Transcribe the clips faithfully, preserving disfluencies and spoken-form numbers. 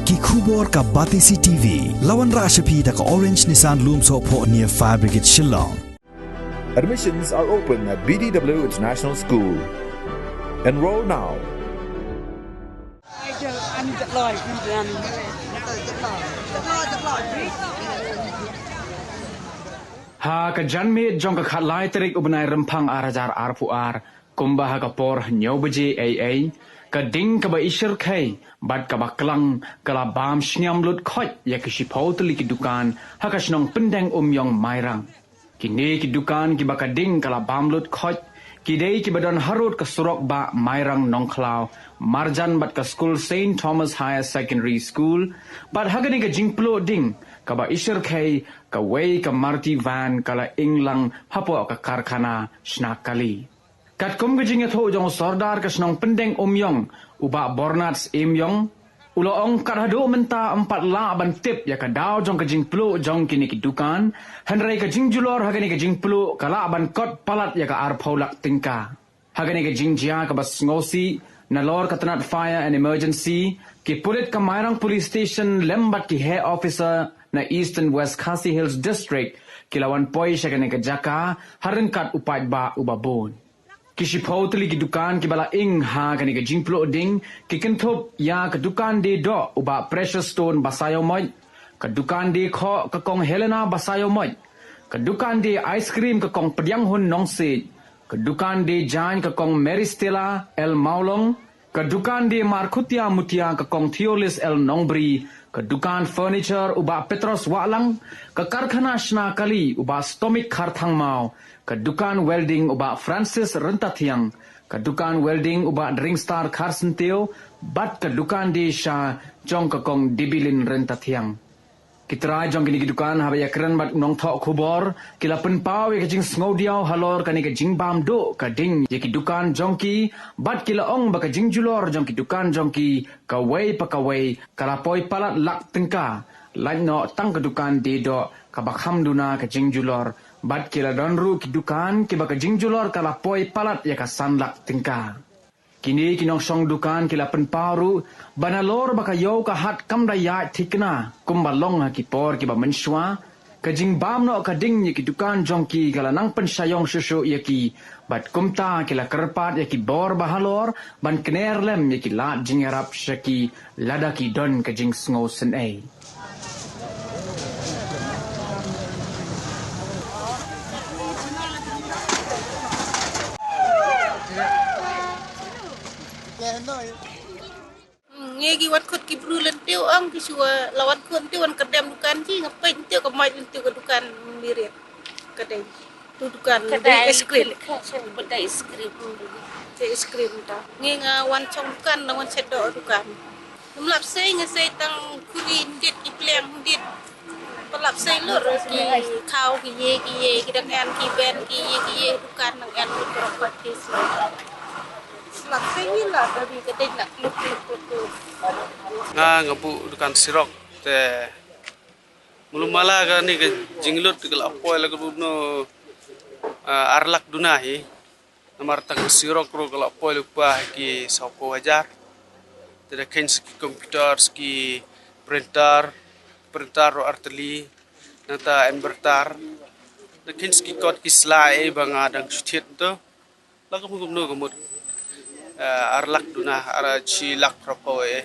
Ki khubor ka Batesi T V. La wanrah sha phi da ka Orange Nissan Lumsohphoh near Fire Brigade Shillong. Admissions are open at B D W International School. Enroll now. Ha ka janmiet jong ka khatlai tarik u bnai Rymphang ar hajar arphew ar, kumba ha ka por hynñiew baje eiei, ka ding kaba ishyrkhei bad kaba klang ka la bam shngiam lut khoit ïa ki shiphew tylli ki dukan ha ka shnong Pyndeng Umïong Mairang. Kine ki dukan kiba ka ding ka la bam lut khoit ki dei kiba don harud ka surok bah Mairang Nongkhlaw, marjan bad ka skul Saint Thomas Higher Secondary School, bad ha kane ka jingpluh ding kaba ishyrkhei, kawei ka Maruti van ka la ing lang hapoh ka karkhana shna kali. Katkum ka jingïathuh jong u Sordar ka shnong Pyndeng Umïong, u Bah Bornat Syiemiong, u la ong kat haduh mynta ym pat lah ban tip ïa ka daw jong ka jingpluh jong kine ki dukan, hynrei ka jingjulor ha kane ka jingpluh ka lah ban kot palat ïa ka arphew lak tyngka. Ha kane ka jingjia kaba sngewsih, nalor ka tnat Fire and Emergency, ki pulit ka Mairang Police Station lem bad ki heh officer na Eastern West Khasi Hills District ki la wan poi sha kane ka jaka ha ryngkat u paidbah uba bun. Ki shiphew tylli ki dukan kiba la ing ha kane ka jingpluh ding ki kynthup ïa ka dukan die doh u Bah Precious Stone Basaiawmoit, ka dukan die khoh ka Kong Helena Basaiawmoit, ka dukan die ice cream ka Kong Pdianghun Nongsiej, ka dukan die jaiñ ka Kong Mary Stella L Mawlong, ka dukan die mar khutia mutia ka Kong Theolis L Nongbri, ka dukan furniture u Bah Petros Wahlang, ka karkhana shna kali u Bah Stomik Kharthangmaw, ka dukan welding u Bah Francis Ryntathiang, ka dukan welding u Bah Dringstar Kharsyntiew, bad ka dukan die sha jong ka Kong Dibilin Ryntathiang. Ki trai jong kine ki dukan haba ïakren bad u nongthoh khubor, ki la pynpaw ïa ka jingsngewdiaw halor kane ka jingbam duh ka ding ïa ki dukan jong ki, bad ki la ong ba ka jingjulor jong ki dukan jong ki kawei pa kawei ka la poi palat lak tyngka, lait noh tang ka dukan die doh kaba kham duna ka jingjulor, bad ki la don ruh ki dukan kiba ka jingjulor ka la poi palat ïa ka san lak tyngka. Kine ki nongshong dukan ki la pynpaw ruh ba nalor ba ka ïew ka hat kam da ïaid thikna kumba long ha ki por kiba mynshuwa, ka jingbam noh ka ding ïa ki dukan jong ki ka la nang pynshah ïong shuh shuh ïa ki, bad kumta ki la kyrpad ïa ki bor ba halor ban kner lem ïa ki lad jingïarap sha ki lada ki don ka jingsngewsynei. Ngi ki wan khot ki bru lynti ong ki shuwa la wan khot lynti wan kerdem dukan ki nga peit lynti ka mait lynti ka dukan mirit. Ka dei tu dukan ka dei ice cream. Ka dei ice cream. Ka ice cream ta. Ngi nga wan chong dukan na wan shet do dukan. Ngam lap sei nga sei tang kuri ndit ki pleng ndit. Ba lap sei lur ki khaw ki ye ki ye ki dang en ki ben ki ye ki ye dukan dang en lur ki rok pat ki sei. Slap sei ngi la da bi ka dei la kluk kluk kluk kluk. Nga nga bu dukan sirok te mulu mala ka ni ka jinglut ka la poi la ka bu no, ah, ar lak duna hi. Namar tang sirok ro ka la poi lypa ki sawphew hajar. Te da khein ki computer ki printer, printer ro artylli nangta inverter. Da khein ki kot ki sla ei ba nga dang shu thied to. La ka mut kumno ka mut, eh, ar lak duna ar chi lak phraphew ei.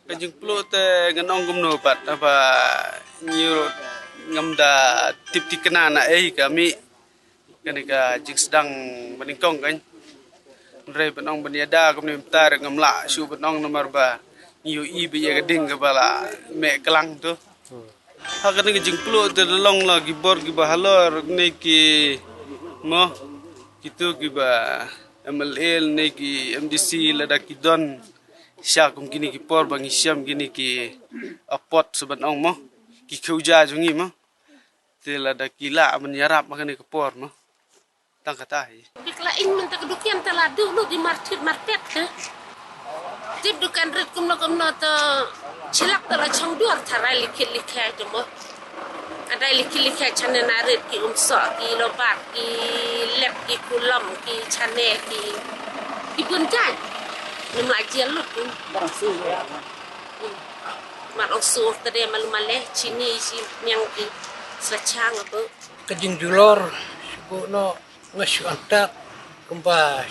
Ka jingpluh te ngan ong kumno pat haba ngi ruh ngam da tip thikna na ei ka mih. Kane ka jingsdang ba nyngkong kan. Hynrei ban ong ban ïada kumne mynta ruh ngam lah shuh ban ong namar ba ngi ïohi ba ïa ka ding kaba la meh klang tu. Ha kane ka jingpluh te la long la ki bor kiba halor ne ki mo kitu kiba M L A ne ki M D C lada ki don sha kum kine ki por ba ngi shem kine ki apot sa ban ong mo ki khewja jong ngi mo. Te lada ki lah ban ïarap ha kane ka por mo. Tang kata hi. Bik la ing mynta ka dukan ta la duh lut i mar thit mar pet te. Tip dukan rit kumno kumno ta chilak ta la chong duar tharai likhit likhai te mo. Adai likhit likhai chane na rit ki umsoh ki lobat ki lep ki kulom ki chane ki ki bun jait. Nym la jial lut. Mar ong sur te de malu male chini isi miang ki slachang abu. Ka jingjulor shu noh nga shu antat kumba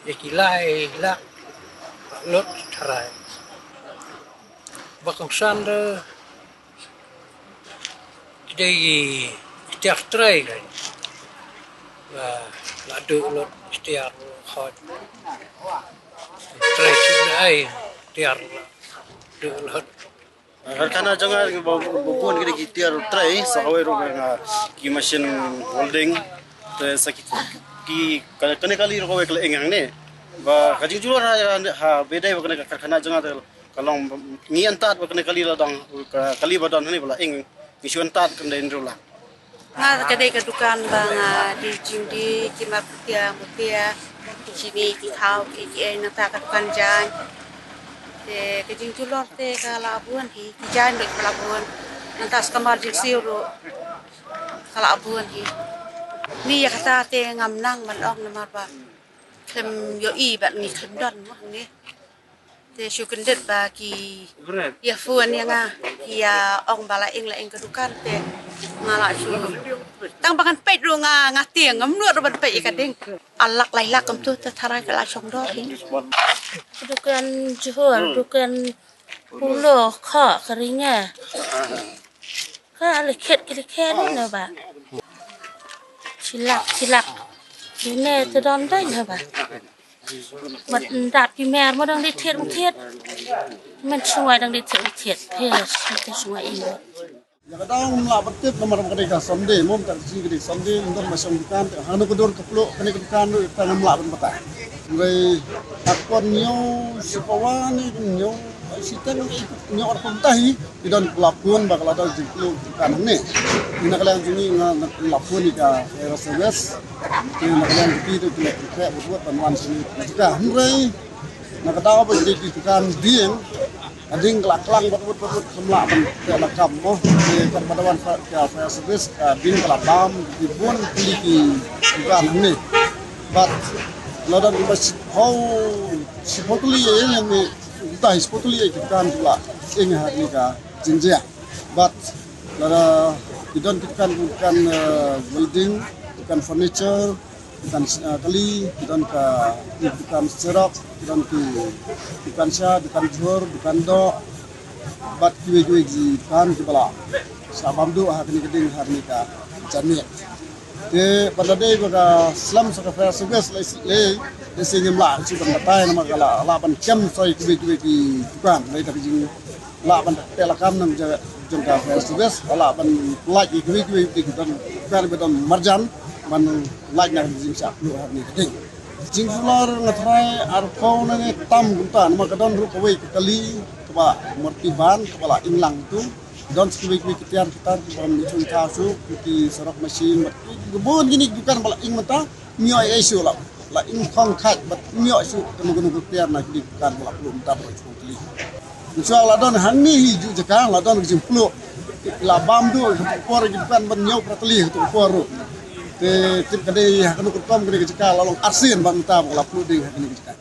ya ki lai lak lot tharai. Ba kongsan de ki dei ki tiar trai kan. La la du lot ki tiar khot. Trai shu ai tiar la du lot. Karkhana jong nga ba bun ki dei ki tiar trai sa kawei ruh nga ki machine welding. Te sa ki ki kane kali ruh kawei ka la ing hangne. Ba ka jingjulor ha ha bedei ba kane ka karkhana jong nga te ka long ngi antat ba kane kali la dang ka kali ba don hangne ba la ing ngi shu antat kane in ruh la. Nga ka dei ka dukan ba nga di jingdi ki ma putia mutia ki chini ki khau ki ki ei nangta ka dukan jan. Te ka jingjulor te ka la bun hi ki jan bek ka la bun. Nangta sa kamar jingsiew ruh ka la bun hi. Ni ya kata te ngam nang ban ong namar ba khlem ïohi bad ngi khlem don mo ngi. Te shu kyndit ba ki ïa phone ïa nga ki ïa ong ba la ing la ing ka dukan te nga la shu tang ba ngan peit ruh nga nga tieng ngam nud ruh ban peit ïa ka ding. Alak lai lak kumtu te tharai ka la shong dor hi. Dukan Johor, dukan Pulo, kha ka ringa. Ka likhet ki likhet ne ba. Chilak chilak. Dine te don dai ne ba. Mat ndat pi mer mo dang di thiet thiet. Men shuai dang di thiet thiet. Pes te shuai ing. Ya ka dang mla batit namar ka dei ka Sunday, mom tak jing ka dei Sunday, ndor ma shong dukan, hanu ka dor ka plo, kane ka dukan, ta ngam lah ban batai. Ngai akon nyo, sipawa ni nyo, siteng nyo ar pun tahi. Ki don la phone ba ka la don jingkyllu jingkam hangne. Ki na ka liang jong ngi nga la phone ïa ka fire service. Ki na ka liang jong ki tu ki la prepare buat ban wan sini jaka. Hynrei na ka daw ba ki ki dukan dieng, ka ding ka la klang bad buat bad buat kam la ban te la kam mo. Ki ka ba da wan ka fire service ka ding ka la bam ki bun ki ki dukan hangne. Bad la don ba siphew siphew tylli ïa ïa ngi. Uta hi siphew tylli ïa ki dukan ki la ing ha kane ka jingjia. Bad lada ki don ki dukan, dukan, eh, welding, dukan furniture, dukan, eh, kali, ki don ka dukan serok, ki don ki dukan sha, dukan jhur, dukan doh. Bad kiwei kiwei ki dukan kiba la shah bam duh ha kane ka ding ha kane ka janmiet. Te ban da dei ba ka slem sa ka fire service lei lei lei sing ngim lah shu ban batai namar ka lah lah ban kem soi kiwei kiwei ki dukan lei da ka jing lah ban te la kam nang jong ka fire service lah ban lait kiwei kiwei ki dukan ba don marjan ban lait na ka jing sha pluh ha kane ka ding. Jingkular nga tharai arphew na ne tam kumta namar ka don ruh kawei ka kali kaba murti ban kaba la ing lang tu. Don sa kiwei kiwei ki tiar ki tar kiba ym ïathuh ïathaw shuh, ki surok machine bad ki bun kine ki dukan ba la ing mynta ym ïoh ei ei shuh la. La ing khong khait bad ym ïoh shuh kano kano ka tiar na kine ki dukan ba la pluh mynta ba la shu kli. Mynshuwa la don hangne hi ju jaka la don ka jingpluh. La bam duh ha tu por ki dukan ban ñiew pra tylli ha tu por ruh. Te tip ka dei ha kano ka rukom ka dei ka jaka la long arsien ba mynta ba la pluh ding ha kine ki jaka.